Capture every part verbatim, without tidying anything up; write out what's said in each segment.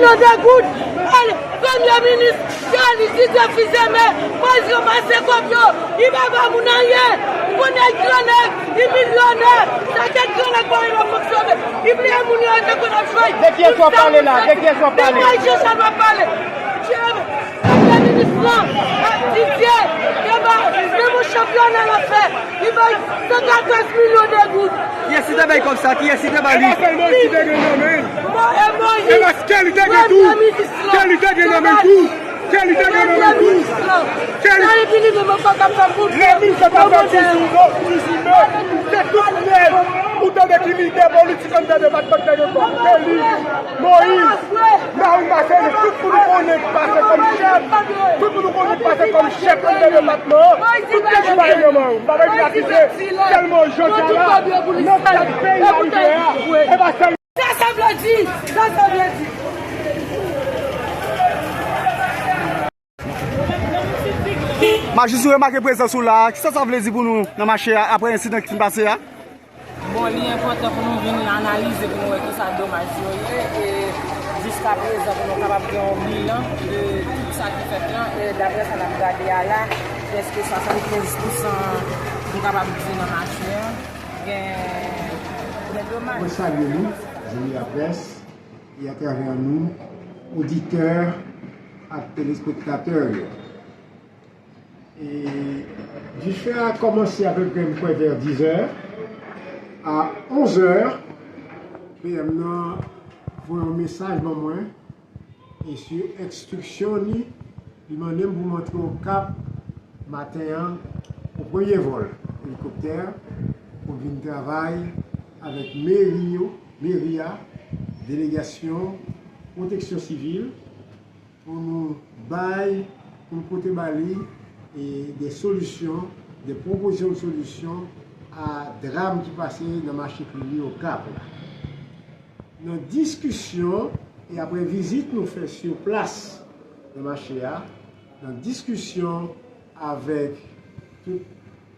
Milyon de goud. Al, premye minis Charles Didier Fils-Aimé, Moïse ranmase kòb yo, li pa ba moun anyen. Pou nèg gran nèg, li milyonè. Sa kèk gran nèg pa rive fonksyone. Li bliye moun yo te konn ap jwenn. De kiyès w ap pale la? De kiyès w ap pale? De Moïse Jean Charles w ap pale. Premye minis lan, Didier, te ba, menm yon chanpyona l ap fè. Li bay san katòz milyon de goud. Kiyès ki te bay kòb sa? Kiyès ki te ba li? E pa sèlman li ki te gen nan men l. Mo-, e Moïse. E paske li te gen tou. Premye minis lan. Ke li te gen nan men l tou. Ke li te gen nan men l tou. Premye minis lan. Ke li... Sa epi li menm ankò k ap fè kout. Li menm k ap fè kout sou nou, sou nou. Se tout nèg. Ou tande ki lidè politik anndan depatman k te gen kòb? Se li. Moïse, Marie Marcelin, tout moun nou konnen ki pase kòm chèf, tout moun nou konnen ki pase kòm chèf anndan depatman an, tout nèg yo pa gen nan men yo. M pa vle vin akize, sèlman jodi a la, nan kad peyi a rive a, e pa sèl... Sa sa vle di? Sa sa vle di? M ap jis remake prezans ou la. Kisa sa vle di pou nou nan mache a, apre ensidan ki fin pase a? Bon, li enpòtan pou nou vin analize, pou nou wè kisa domaj yo ye, e jiska prezan, pou nou kapab gen yon bilan de tout sa ki fèt lan, e daprè sa n ap gade a la, prèske swasannkenz pousan, nou kapab di, nan mache a, gen, gen domaj. Mwen salye nou, zanmi laprès, e atravè nou, oditè ak telespektatè yo. E dife a kòmanse apeprè, m kwè, vè dizè. A onzè, P M nan voye yon mesaj ban mwen, e sou enstriksyon li, li mande m pou m antre Okap maten an, o premye vòl elikoptè, pou m vin travay avèk meri yo, meri a, delegasyon, pwoteksyon sivil, pou nou bay, pou nou pote ba li, e, de solisyon, de pwopozisyon de solisyon a dram ki pase nan mache Klili Okap la. Nan diskisyon, e apre vizit nou fè sou plas nan mache a, nan diskisyon avèk tout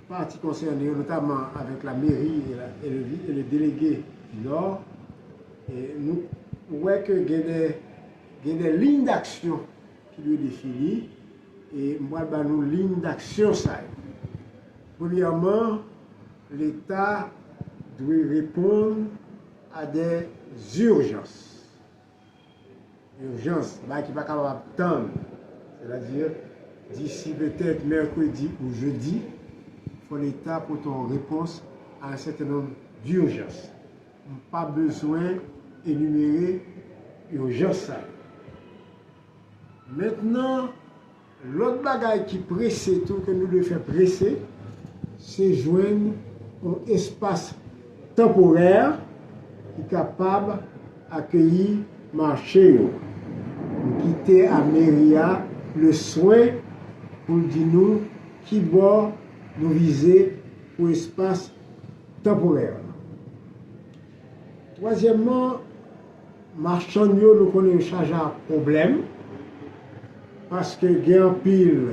pati konsène yo, notamman avèk la meri e la, e le, e le delege di Nò, e nou wè ke gen de, gen de liy daksyon ki dwe defini, e m pral ba nou liy daksyon sa yo. Premyèman, Leta dwe reponn a de zijans. Ijans, bagay ki pa kapab ap tann. Sètadi, disi petèt mèkredi ou jedi, fò Leta pote yon repons a un certain nombre d'urgences. M pa bezwen enimere ijans sa yo. Mentnan, lòt bagay ki prese tou, ke nou dwe fè prese, se jwenn yon espas tanporè ki kapab akeyi mache yo. Nou kite a meri a le swen pou l di nou ki bò nou vize pou espas tanporè. Twazyèmman, machann yo, nou konnen yo chaje ak pwoblèm, paske gen anpil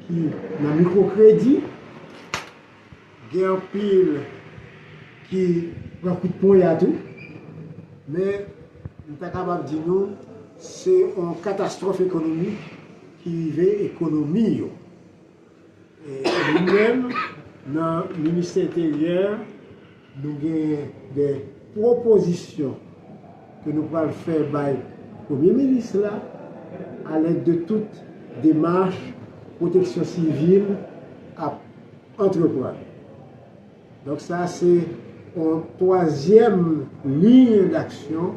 ki nan mikwokredi, gen anpil ki pran kout ponya tou, men m ta kapab di nou, se yon katastwòf ekonomik ki rive ekonomi yo. E nou menm, nan Ministè Enteryè, nou gen de pwopozisyon ke nou pral fè bay Premye Minis la, alèd de tout demach pwoteksyon sivil ap antreprann. Donk, sa se yon twazyèm liy daksyon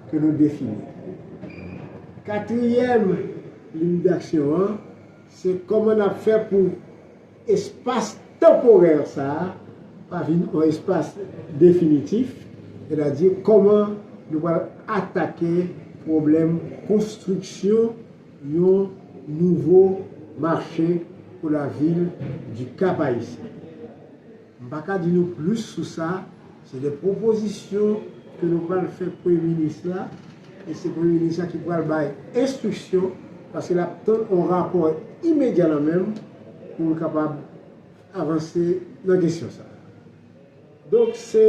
ke nou defini. Katriyèm liy daksyon an, se kòman n ap fè pou espas tanporè sa a pa vin yon espas definitif, sètadi kòman nou pral atake pwoblèm konstriksyon yon nouvo mache pou lavil di Cap Haïtien. M pa ka di nou plis sou sa, se de pwopozisyon ke nou pral fè Premye Minis la, e se Premye Minis la ki pral bay enstriksyon, paske l ap tann yon rapò imedya nan men m pou l kapab avanse nan kesyon sa a. Donk, se,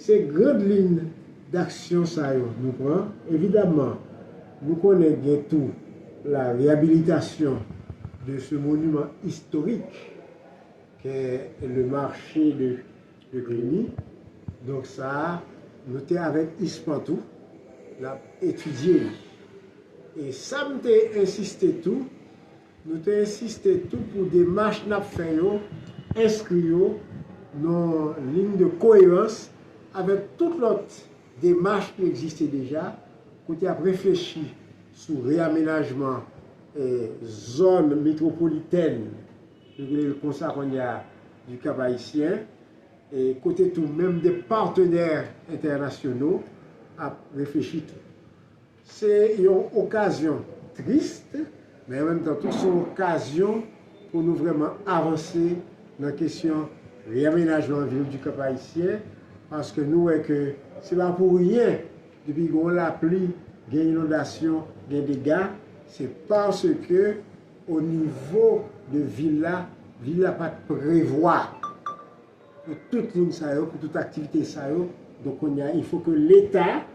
se grand liy daksyon sa yo nou pran. Evidaman, Nou konnen gen tou la réhabilitation de ce monument historique qu'est le marché de, de Cluny. Donk sa, nou te avèk ISPAN tou, n ap etidye li. E sa m te ensiste tou, nou te ensiste tou pou demach n ap fè yo, enskri yo nan liy de koerans avèk tout lòt demach ki egziste deja, kote y ap reflechi sou reyamenajman, eh, zòn metwopolitèn, nou rele l konsa kounye a, du Cap Haïtien, e kote tou menm de partenè entènasyonal ap reflechi tou. Se yon okazyon tris, men an menm tan tou, se yon okazyon pou nou vrèman avanse nan kesyon reyamenajman vil du Cap Haïtien, paske nou wè ke se pa pou ryen, depi gen yon lapli, gen inondasyon, gen dega, se paske o nivo de vil la, vil la pa t prevwa pou tout moun sa yo, pou tout aktivite sa yo. Donk, kounye a, il faut que Leta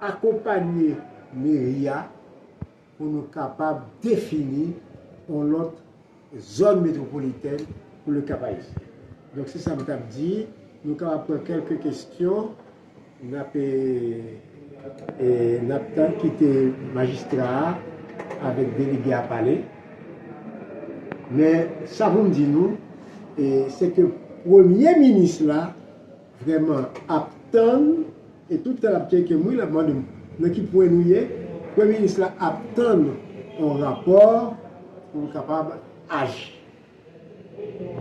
akonpanye meri a pou nou kapab defini yon lòt zòn metwopolitèn pou le Cap Haïtien. Donk, se sa m t ap di. Nou kapab pran kèlke kesyon. N ap, e, e, n ap tann kite majistra a avèk delege a pale. Men, sa pou m di nou, e, se ke premye minis la vrèman ap tann, e tout tan l ap tcheke m, wi, l ap mande m nan ki pwen nou ye. Premye minis la ap tann yon rapò pou l kapab aji.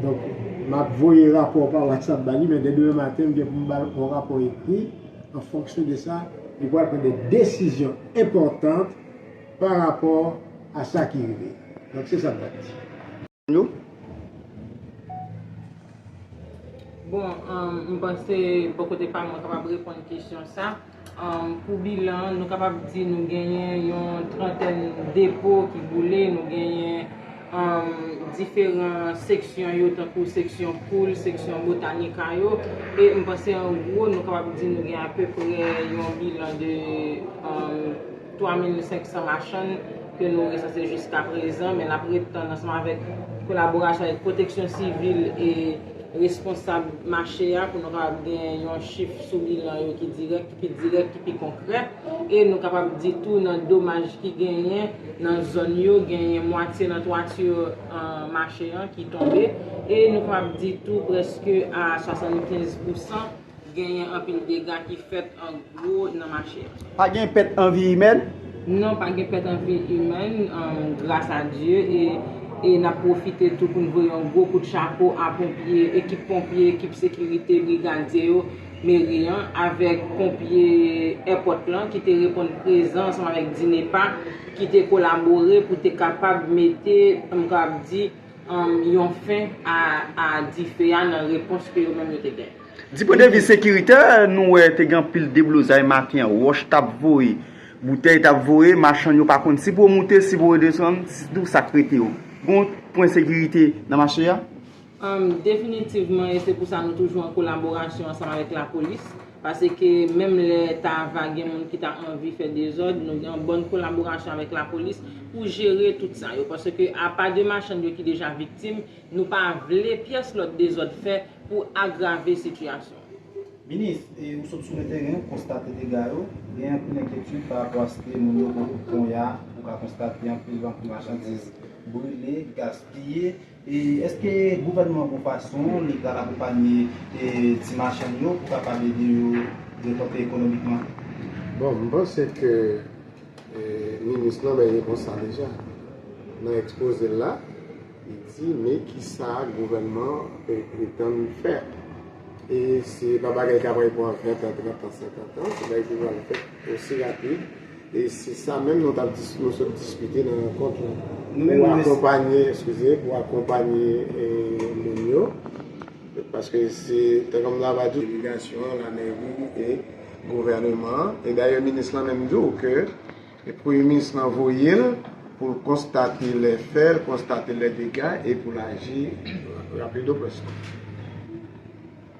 Donk, m ap voye rapò pa WhatsApp ba li, men dè demen maten, m gen pou m ba l yon rapò ekri. An fonksyon de sa, li pral pran de desizyon enpòtan pa rapò a sa ki rive. Donk, se sa m t ap di. Yo? Bon, um, m panse bò kote pa m, mwen kapab reponn kesyon sa. Um, pou bilan, nou kapab di nou genyen yon trantèn depo ki boule, nou genyen, um, diferan seksyon yo, tankou seksyon Poul, seksyon Botanica yo, e m panse an gwo, nou kapab di nou gen apeprè yon bilan de, um, twa mil senk san machann ke nou resanse jiska prezan, men n ap ret tann ansanm avèk kolaborasyon avèk Pwoteksyon Sivil e responsab mache a pou nou kapab gen yon chif sou bilan yo ki dirèk, ki pi dirèk, ki pi konkrè. E nou kapab di tou nan domaj ki genyen nan zòn yo, genyen mwatye nan twati, an, mache an ki tonbe. E nou kapab di tou prèske a swasannkenz pousan genyen anpil dega ki fèt an gwo nan mache a. Pa gen pèt an vi imèn? Non, pa gen pèt an vi imèn, um, gras a Dye. E, e n ap pwofite tou pou n voye yon gwo kout chapo a ponpye, ekip ponpye, ekip sekirite, brigadye yo, meri an, avèk ponpye èpòt lan ki te reponn prezan ansanm avèk DINEPA, ki te kolabore pou te kapab mete, m kapab di, um, yon fen a, a dife a nan repons ke yo menm yo te gen. Di pwendvi sekiritè, nou wè te gen anpil deblozay maten an, wòch t ap voye, boutèy t ap voye, machann yo pa konn si pou yo moute, si pou yo desann, sitou sa k rete yo. Gon pwen sekirite nan mache a? Anm, definitivman, e se pou sa nou toujou an kolaborasyon ansanm avèk lapolis, paske menm lè ta va gen moun ki ta anvi fè dezòd, nou gen yon bòn kolaborasyon avèk lapolis pou jere tout sa yo, paske apa de machann yo ki deja viktim, nou pa vle pyès lòt dezòd fè pou agrave sitiyasyon an. Minis, e, ou sot sou le teren, ou konstate dega yo, gen anpil enkyetid pa rapò a si moun yo poko ponya, ou ka konstate anpil, anpil machandiz brile, gaspiye. E èske gouvènman an gon fason li pral akonpanye, e, ti machann yo pou kapab ede yo reponte ekonomikman? Bon, m panse ke E, minis lan bay repons sa deja. Nan ekspoze l la, li di men kisa gouvènman an pretann fè. E se pa bagay k ap reponn an ven tan, trant an, senkant an, se bagay ki pral fèt osi rapid. E se sa menm nou t ap dis, nou sot diskite nan rankont la. Pou akonpanye, eskize, pou akonpanye e, moun yo. Paske se, tankou m ta va di w, delegasyon an, lamèri e gouvèneman an. E dayè minis lan menm di w ke E premye minis lan voye l pou l konstate lè fè, l konstate lè dega e pou l aji rapido presto.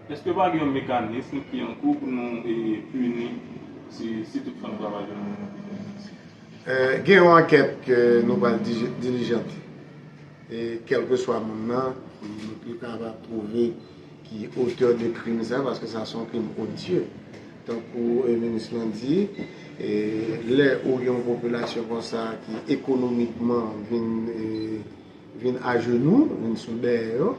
Èske pa gen yon mekanism ki an kou pou nou e, pini si, si toutfwa nou ta va jwenn yon move minis? Gen yon ankèt ke nou pral dije- dilijante. E kèlkeswa moun nan, nou pi kapab twouve ki otè de krim sa, paske sa se yon krim odye. Tankou e, minis lan di, e, lè ou gen yon popilasyon konsa ki ekonomikman vin e, vin ajenou, vin sou dèyè yo,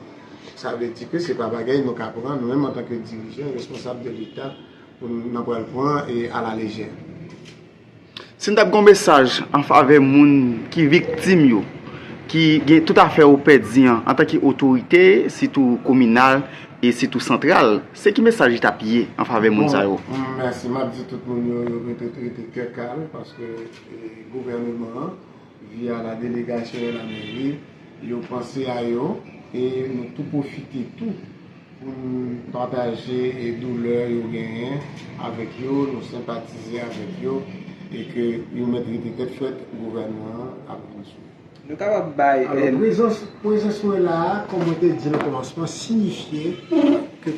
sa vle di ke se pa bagay nou ka pran, nou menm antanke dirijan, responsab de Leta, pou n- nan pral pran e, alalejè. Si n t ap gen yon mesaj an favè moun ki viktim yo, ki gen tout afè yo pèdi an, antanke otorite, sitou kominal e sitou santral, se ki mesaj li t ap ye an favè moun sa yo? Bon, mèsi. M ap di tout moun yo, yo rete, rete kè kal, paske e, gouvèneman an, via la delegasyon e la meri, yo panse a yo, e nou tou pwofite tou pou n pataje e doulè yo genyen avèk yo, nou senpatize avèk yo, e ke yo mèt rete tèt frèt, gouvènman an ap vin sou yo. Nou kapab bay Alò, prezans, prezans mwen la a, kòm mwen te di nan kòmansman, siyifye ke